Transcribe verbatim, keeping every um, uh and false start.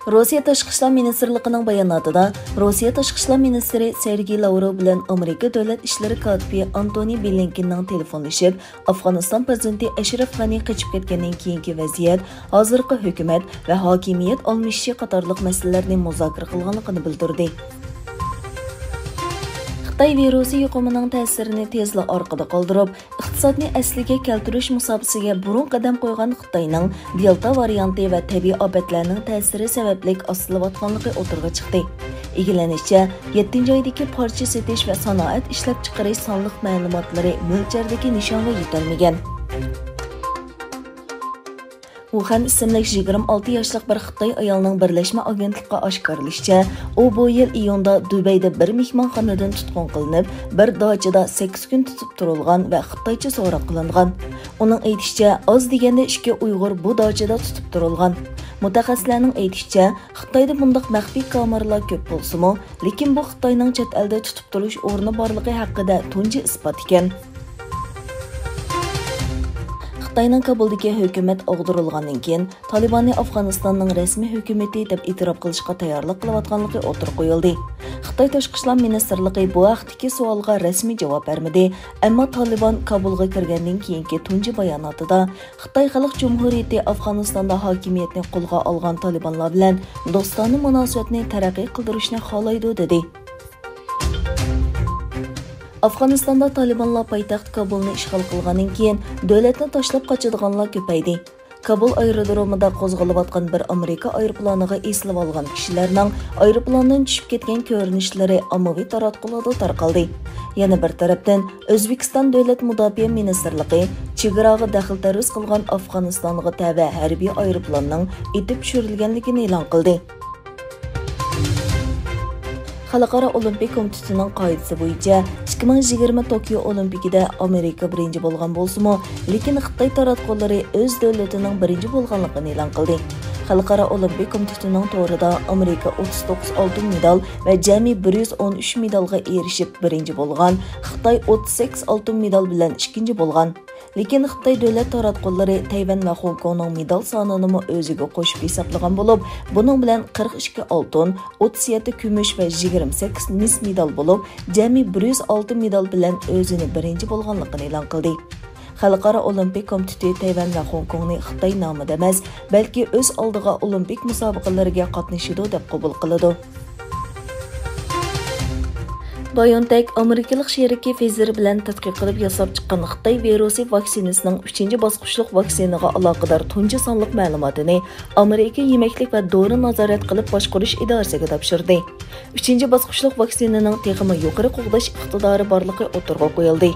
روسىيە تاشقى ئىشلار مىنىستىرلىقىنىڭ باياناتىدا، روسىيە تاشقى ئىشلار مىنىستىرى سېرگېي لاۋروۋ بىلەن ئامېرىكا دۆلەت ئىشلىرى كاتىپى ئانتونى بلىنكېننىڭ تېلېفونلىشىپ، ئافغانىستان پىرېزىدېنتى ئەشرەف غەنى قېچىپ كەتكەندىن كېيىنكى ۋەزىيەت، ھازىرقى ھۆكۈمەت ۋە ھاكىمىيەت ئالمىشىشى قاتارلىق مەسىلىلەرنى مۇزاكىرە قىلغانلىقىنى بىلدۈردى. خىتاي ۋىرۇسى يۇقۇمىنىڭ تەسىرىنى تېزلا ئارقىدا قالدۇرۇپ، ئىقتىسادنى ئەسلىگە كەلتۈرۈش مۇساپىسىگە بۇرۇن قەدەم قويغان خىتاينىڭ دېلتا ۋارىيانتى ۋە تەبىئىي ئاپەتلەرنىڭ تەسىرى سەۋەبلىك ئاستىلىۋاتقانلىقى ئوتتۇرىغا چىقتى. ئىگىلىنىشىچە، يەتتىنچى ئايدىكى پارچە سېتىش ۋە سانائەت ئىشلەپچىقىرىش سانلىق مەلۇماتلىرى مۆلچەردىكى نىشانغا يېتەلمىگەن. ۋۇخەن ئىسىملىك يىگىرمە ئالتە ياشلىق بىر خىتاي ئايالنىڭ بىرلەشمە ئاگېنتلىققا ئاشكارىلىشىچە، ئۇ بۇ يىل ئىيۇندا دۇبەيدە بىر مېھمانخانىدىن تۇتقۇن قىلىنىپ، بىر داچىدا سەككىز كۈن تۇتۇپ تۇرۇلغان ۋە خىتايچە سوراق قىلىنغان. ئۇنىڭ ئېيتىشىچە، ئاز دېگەندە ئىككى ئۇيغۇر بۇ داچىدا تۇتۇپ تۇرۇلغان. مۇتەخەسسىسلەرنىڭ ئېيتىشىچە، خىتايدا بۇنداق مەخپىي كامېرىلار كۆپ بولسىمۇ، لېكىن بۇ خىتاينىڭ چەت ئەلدە تۇتۇپ تۇرۇش ئورنى بارلىقى ھەققىدە تۇنجى ئىسپات ئىكەن. خىتاينىڭ كابۇلدىكى ھۆكۈمەت ئاغدۇرۇلغاندىن كېيىن، تالىباننى ئافغانىستاننىڭ رەسمىي ھۆكۈمىتى دەپ ئېتىراپ قىلىشقا تەييارلىق قىلىۋاتقانلىقى ئوتتۇرىغا قويۇلدى. خىتاي تاشقى ئىشلار مىنىستىرلىقى بۇ ھەقتىكى سوئالغا رەسمىي جاۋاب بەرمىدى، ئەمما تالىبان كابۇلغا كىرگەندىن كېيىنكى تۇنجى باياناتىدا، خىتاي خەلق جۇمھۇرىيىتى ئافغانىستاندا ھاكىمىيەتنى قولغا ئالغان تالىبانلار بىلەن دوستانە مۇناسىۋەتنى تەرەققىي قىلدۇرۇشنى خالايدۇ، دېدى. ئافغانىستاندا تالىبانلار پايتەخت كابۇلنى ئىشغال قىلغاندىن كېيىن، دۆلەتنى تاشلاپ قاچىدىغانلار كۆپەيدى. كابۇل ئايرودرومىدا قوزغىلىۋاتقان بىر ئامېرىكا ئايروپىلانىغا ئېسىلىۋالغان كىشىلەرنىڭ ئايروپىلاننىڭ چۈشۈپ كەتكەن كۆرۈنۈشلىرى ئاممىۋى تاراتقۇلاردا تارقالدى. يەنە بىر تەرەپتىن، ئۆزبېكىستان دۆلەت مۇداپىئە مىنىستىرلىقى چېگراغا دەخلى تەرۇز قىلغان ئافغانىستانغا تەۋە ھەربىي ئايروپىلاننىڭ ئېتىپ چۈشۈرۈلگەنلىكىنى ئېلان قىلدى. خەلقئارا ئولىمپىك كومىتېتىنىڭ قائىدىسى بويىچە، ئىككى مىڭ يىگىرمە توكيو ئولىمپىكىدا ئامېرىكا بىرىنچى بولغان بولسىمۇ، لېكىن خىتاي تاراتقۇلىرى ئۆز دۆلىتىنىڭ بىرىنچى بولغانلىقىنى ئېلان قىلدى. خەلقئارا ئولىمپىك كومىتېتىنىڭ تورىدا ئامېرىكا ئوتتۇز توققۇز ئالتۇن مېدال ۋە جەمئىي بىر يۈز ئون ئۈچ مېدالغا ئېرىشىپ بىرىنچى بولغان، خىتاي ئوتتۇز سەككىز ئالتۇن مېدال بىلەن ئىككىنچى بولغان. لېكىن خىتاي دۆلەت تاراتقۇلىرى تەيۋەن ۋە خوڭكوڭنىڭ مېدال سانىنىمۇ ئۆزىگە قوشۇپ ھېسابلىغان بولۇپ، بۇنىڭ بىلەن قىرىق ئىككى ئالتۇن، ئوتتۇز يەتتە كۈمۈش ۋە يىگىرمە سەككىز مىس مېدال بولۇپ، جەمئىي بىر يۈز ئالتە مېدال بىلەن ئۆزىنى بىرىنچى بولغانلىقىنى ئېلان قىلدى. خەلقئارا ئولىمپىك كومىتېتى تەيۋەن ۋە خوڭكوڭنى خىتاي نامىدا ئەمەس، بەلكى ئۆز ئالدىغا ئولىمپىك مۇسابىقىلىرىگە قاتنىشىدۇ دەپ قوبۇل قىلىدۇ. بايونتېك ئامېرىكىلىق شېرىكى فېيزېر بىلەن تەتقىق قىلىپ ياساپ چىققان خىتاي ۋىرۇسى ۋاكسىنىسىنىڭ ئۈچىنچى باسقۇچلۇق ۋاكسىنىغا ئالاقىدار تۇنجى سانلىق مەلۇماتىنى ئامېرىكا يېمەكلىك ۋە دورا نازارەت قىلىپ باشقۇرۇش ئىدارىسىگە تاپشۇردى. ئۈچىنچى باسقۇچلۇق ۋاكسىنىنىڭ تېخىمۇ يۇقىرى قوغداش ئىقتىدارى بارلىقى ئوتتۇرىغا قويۇلدى.